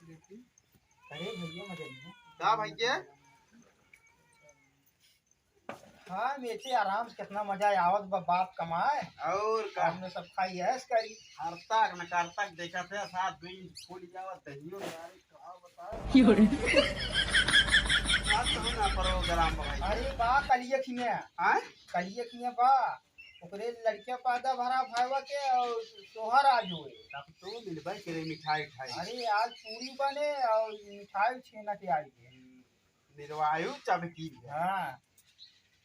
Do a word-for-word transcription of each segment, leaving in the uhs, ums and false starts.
अरे भैया, मजा नहीं है। का भैया? हाँ, मेचे आराम से कितना मजा आवत बा, बाप कमाए। और का? हमने सब खाई ऐश करी। हर तक न कर तक देखा थे, साथ दिन फूल जावा, दहियो यार, का बताओ। क्यों रे? बात तो ना प्रोग्राम भाई। अरे बा, कलिया खिया। हाँ? कलिया खिया बा। ओकरे लड़किया पैदा भरा भाईवा के और सोहर आज हुए। तब तो मिलबे करे मिठाई उठाई। अरे आज पूरी बने और मिठाई छेना के आई है। निर्वायु चमकी है। हाँ।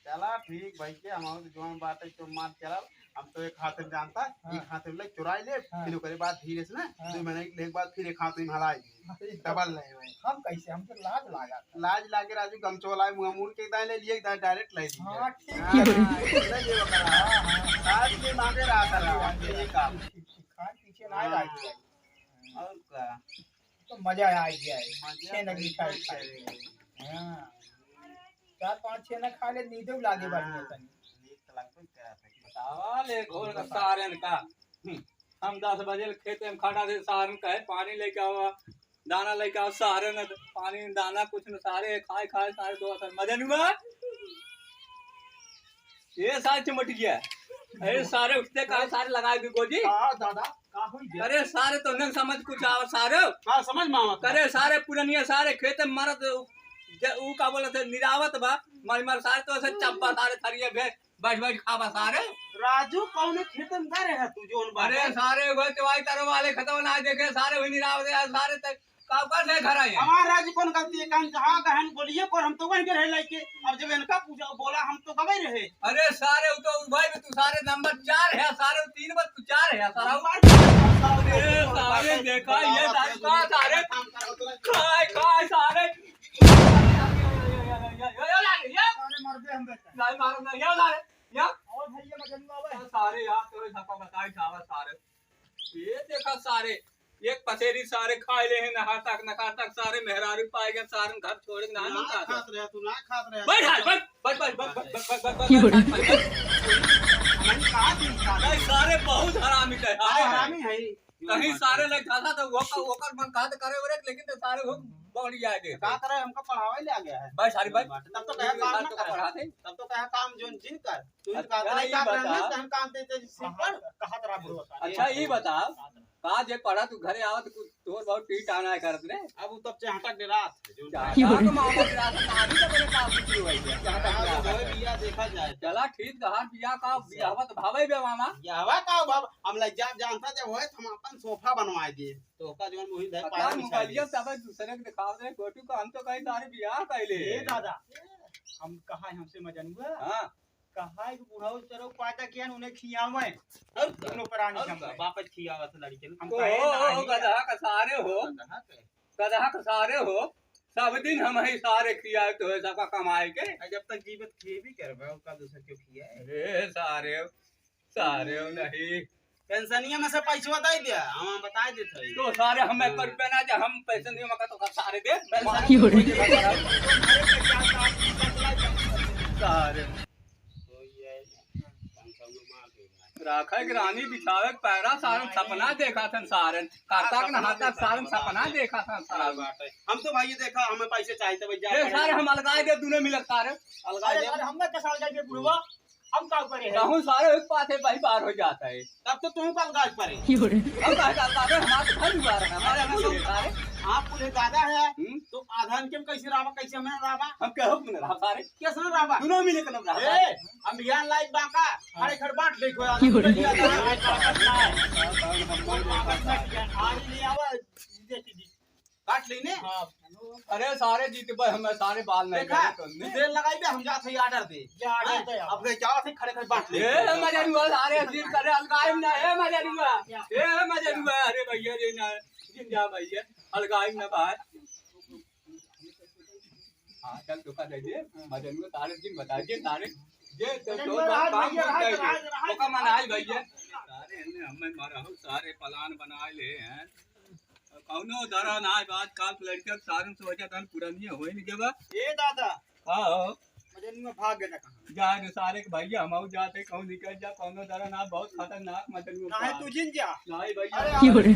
चला ठीक भाई के, हम तो जौन बात है तो मान चला। हम तो एक हाथ में जानता, हाँ। एक हाथ में ले चुराई ले, हाँ। फिर ओकरे बाद धीरे से ना, हाँ। दो महीने के बाद फिर एक हाथ में हलाई। अरे डबल नहीं भाई। हम कैसे, हमसे लाज लागा। लाज लागे राजू, गमछोला मुंह मुड़ के दाए ले लिए, दाए डायरेक्ट ले लिए। हाँ, ठीक हाँ, है। ले लिए ओकरा। हाँ, हाँ। आज ये मांगे रहा था, ये काम। ठीक, ठीक, खान पीछे ना हाँ। लागे। और का? तो मजा आ गया है। मजा छेना तो मिठाई एकदम खाई। से। हाँ। चार पाँच छेना खा ले, नींदे लागे हाँ। बढ़िया तनी। नींद तो लगबे करत है। बतावा ले घोर का सारन का। हम्म। हम दस बजे खेते में खड़ा थे, सारन कहे पानी लेके आवा, दाना लेके आवा, सारे न पानी दाना कुछ न, सारे खाए खाए सारे दो असर मजे नुआ। ये सारे चिमट गया। अरे सारे उठते कहा सारे लगाए भी गोजी। का दादा, का हुई बे? अरे सारे तो नहीं समझ कुछ आवा सारे। का समझ में आवा? अरे सारे पुरनिया सारे खेते में मरत, जे ऊ का बोलत है, निरावत बा, मारी मार सारे तो ऐसे चब्बा सारे थरिया भे, बैठ बैठ खाबा सारे। राजू कौने खेते में गए रहे तू जोन बाटे? अरे सारे वो चवाई तरह वाले खतवा ना देखे, सारे वही निरावत है, सारे तक काउका से घर आए। हमार राजू कौन गलती है? कहीं कहाँ गहन बोलिए को हम तो वहीं के रहे लाइके। अब जब इनका पूछा बोला हम तो गवे रहे। अरे सारे वो तो भाई तू सारे नंबर चार है, सारे तीन बार तू चार है, सारा नंबर चार। अरे सारे देखा ये दारू का सारे काम करो तो। काय काय सारे। सारे मर गए हम बेटा। नहीं मारो ना, ये सारे, या? और भैया मजनुआ बे। सारे यार तोरे सबका बताई जावा सारे। ये देखा सारे, एक पसेरी सारे खाए ले हैं, नहा तक, नखा तक सारे मेहरारू पाए गए, सारे घर छोड़े के ना ना निकाल। खात रहे, तू ना खात रहे। बैठ, हाल, बैठ, बैठ, बैठ। हमने कहा थी सारे। नहीं, सारे बहुत हरामी थे, हाँ, हरामी। हरामी है। कहीं सारे नहीं खाता तो वो का, वो कर मन कहा तो करे, लेकिन तो सारे वो बढ़ जाए दे। का करे, हमको पढ़ावे ले आ गया है। बैठ, सारे बैठ। तब तो कहा काम ना कर। पढ़ाते। तब तो कहा काम जोन जिन कर। तू अच्छा, इनका नहीं ये काम बता। रहना, तहन काम ते, ते सिर पर। कहा तरा बुढ़वा सारे। अच्छा, ये बता, का जे पढ़ा तू घरे आवत कुछ तोर बहुत टीट आना है करत रे। अब उ तब चाहता के रात है, जो चाहता के मामा के रात में आदमी तो बने काम कुछ नहीं हुआ है, चाहता के रात। बिया देखा जाए। चला ठीक, तहार बिया का, बियाहवा तो भावे बे मामा। बियाहवा का भाव, हम लग जा, जानता जब होए, तो हम अपन सोफा बनवाए दिए। तो ओका जवन मोहित है, पता पाया बिछा मोबाइलिया दिए। तब दूसरे के दिखाओ दे, गोटू का हम तो कहीं सारे बियाह कैले। ए दादा, हम कहा है हमसे मजनुआ? हाँ। कहा है कि बुढ़ऊ चलो पाता किया उन्हें खियावे। और का? दोनों प्राणी और का? बाप खियावत लड़के। हम तो कहे ओ, नाही गधा का सारे हो। गधा के? गधा का सारे हो। सब दिन हम ही सारे खियाए तो है सबका कमाए के। आ, जब तक जीवित खिए भी करबे, ओका दूसर क्यों खियाए? अरे सारे, सारे हो नहीं। पेंशनिया में से पैसवा दे दिया, हम बता देते हैं। तो सारे हम एक रुपया ना दे, हम पेंशनिया में का तो सारे दे। पेंशन की हो रही है? सारे। राखा के रानी बिछावे के पैरा, सारन सपना देखा थन सारन। काटा के नहाता सारन सपना देखा थन सारन। हम तो भाई देखा, हमें पैसे चाहिए थे भैया। ए सारे हम अलगाए दे, दोनों मिलक सारे। अलगाए अरे दे। यार, हमें कैसा अलगाए दे बुढ़वा? हम का करे हैं? कहूँ सारे एक पास है, वही बार हो जाता है। तब तो तुम का अलगाए पड़े। हम का अलगाए, हमारे तो घर भी बार है, हमारे अरे, हम सारे। आप पूरे दादा है, हम्म? तो आधान के कैसे रावा, कैसे हमें रावा? हम कहूँ कि ना रहा सारे। कैसे ना रावा? दोनों मिले कदम रहा ए, सारे। हम बिहान लाइक बाका, हाँ। खड़े खड़ बांट ले कोई आदमी। आज ले आवा, देख ली। काट लेने? हाँ। अरे सारे जीत भाई, हमें सारे बाल नहीं देखा? करे तुमने। तेल लगाई दे, हम जात है ऑर्डर दे। जा, ऑर्डर दे। अब गए जाओ, फिर खड़े खड़े बांट ले। ए, मजा नहीं हुआ, सारे अजीब करे, अलगाइम ना, ए, मजा नहीं हुआ। ए, मजा नहीं हुआ, अरे भैया, ये ना, जिन जा भैया, अलगाइम ना बाहर। हाँ, चल, धोखा दे दे। मजनुआ तारे दिन बता दे, तारे। ये तो मजनुआ जो बात राज काम भैया, होता है, राज, राज, ओका राज। मनाई भैया। सारे इन्हें हमें मारा हो, सारे प्लान बनाए ले हैं। कौनो दरा ना आज, आजकल के लड़के सारे सोचा था पुरानी होई नहीं जब। ए दादा। हाँ, हाँ। मजनुआ भाग गया कहाँ? जा रे सारे के भैया, हम आऊ जाते, कहूँ निकल जा, कौनो दरा ना, बहुत खतरनाक मजनुआ काहे बा। तू जिन जा? नहीं भैया। अरे, क्यों रे?